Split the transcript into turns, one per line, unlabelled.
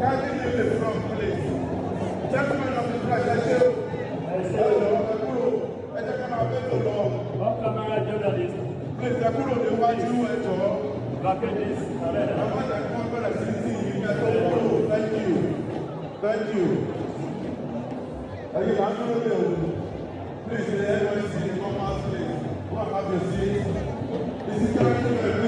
Kindly leave the front, please. Gentlemen of the press, ẹ ṣé o.
Ẹ
Ẹ
ṣé o.
jọ̀ọ́, ẹ kúrò. Ẹ jẹ́ ká máa bẹ́ẹ̀ tó lọ.
All camera journalists,
Please, ẹ kúrò níwájú, ẹ jọ̀ọ́.
Vacate this arena.
Ẹ má jẹ́ kí wọ́n bẹ̀rẹ̀ sí tì yín kẹ́ tó kúrò. Thank you. Thank you. Ẹ̀yin là ń dúró dè o. Please, the NYSC come out, please. Go and have your seat. The security men,